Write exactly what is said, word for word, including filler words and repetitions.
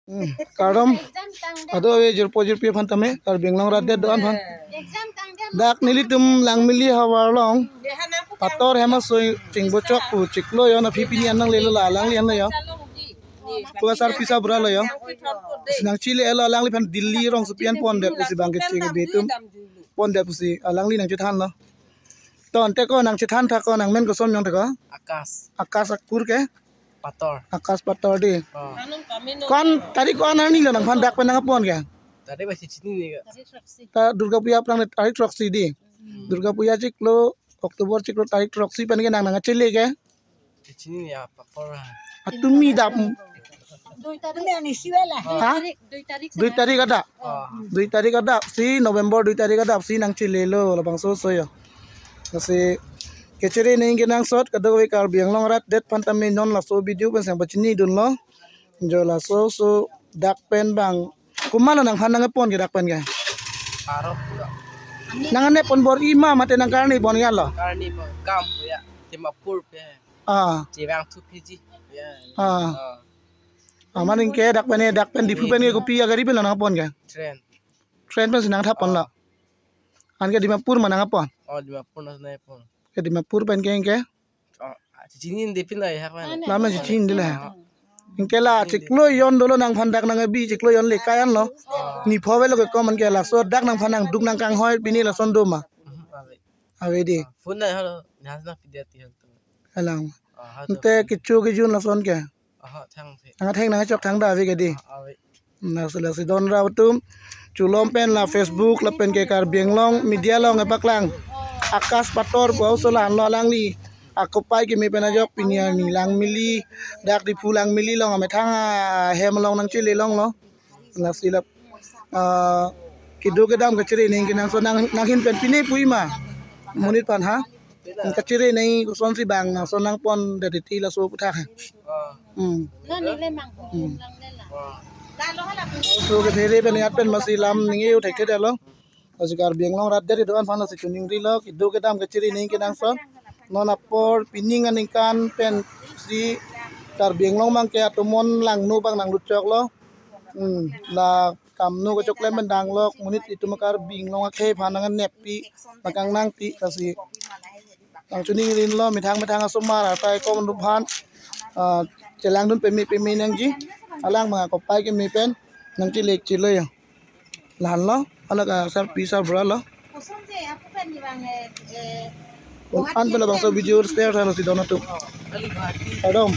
Hmm, kardom. Ado ave jirpo jirpi aphan tame, Karbi Anglong rat det do-an aphan. Dak nelitum Langmili havar along pator hem asoi chingbochok pu chiklo jon aphi pini an nanglelo la alangli anlo jo. Pu asarpi asarbura lo jo. Nangchele lo alangliphan Delhi rongsopi an pondet pusi bang keche kebe atum pondet pusi alangli nangchethanlo. To ante ko nangchethan tha ko, nangmen koson jong tha ko? Akash. Akash akur ke? Pator. Akash Pator dei. Oh. Ko-an tarik ko-an arni lo nangphan dak pen nangpon ke? Tarik masih sini nih kak. Ta Durga Puja aphrang tarik throksi dei. Hmm. Durga Puja chiklo, October chiklo tarik throksi pen ke nang nangchele ke? Di sini ya pator. Atumi dap. Dui tarik. Ini ani siwela. Ha? Dui tarik. Dui tarik adap. Oh. Dui tarik adap si November dui tarik adap si nangchelelo labangso aso jo. Lasi kechere nangji kenangsot kadokave Karbi Anglong rat det aphan tame non laso video pen seng pachini dunlo. Jo laso aso dak pen bang komatlo nangphan nangpon ke dak pen ke? Parok pura. Nang ane pon bor-i ma mate nang karni pon ya lo? Karni pon, kam ya. Dimapur pe. Ah. Chevang thu P G. Ya. Ah. Ah. Ah, maning ke dak pen, dak pen Diphu pen ke kopi agari pen lo nangpon ke? Train. Train pensi nangthap ponlo. Anke Dimapur ma nangpon? Oh, Dimapur na nangpon. Ke Dimapur pen ke, ke? Oh, chini depin la ya kan. Lama chini dela. Anke la chiklo jon dolo nangphan dak nangbi chiklo jon le kayan lo. Oh. Ni pho avelo ke ko-an ke laso dak nangphan nangduk nangkanghoi pini lason do ma? Mhm, ave. Ave dei. Ah, phone na halo, nyas na pidet ya. Alang. Ah, ha, ante kecho kejun lason ke? Aha, thang the. Nang thang nangchok thang da ave ke dei. Ah, ave. Lasi lasi don ra atum chulom pen la Facebook lapen ke Karbi Anglong media along kepaklang Akash Pator pu aso la-an lo alangli akopai keme pen ajok pini arni Langmili dak Diphu Langmili along amethang ahem along nangchele longlo. Lasi la, ah, kedo kedam kechere nangji kenangsot nang, nanghin pen pine pu-i ma monit aphan ha? Kechere nangji kosonsi bang nangson nangpondet titi laso aputhak ha. Hmm. Hmm. So kephere pen yat pen masi lam ningje-o thekthe lo. Lasi Karbi Anglong rat det do-an aphan lasi choningrilo kedo kedam kechere nangji kenangsot. Non apor pining aningkan pensi Karbi Anglong abang ke atomon langno abang nanglut choklo. Hmm, la kamno kachoklam pen danglok monit itum Karbi Anglong akhei aphan nang neppi, nang kangnangpi, lasi nangchoningrinlo methang methang asomar atai kom rup aphan, ah, chelangdun peme peme nangji, alang abang akopai keme pen nangchele chelo ya. La-an lo, alak asarpi asarbura lo. An pen labangso video share tha lasi don atum. Kardom.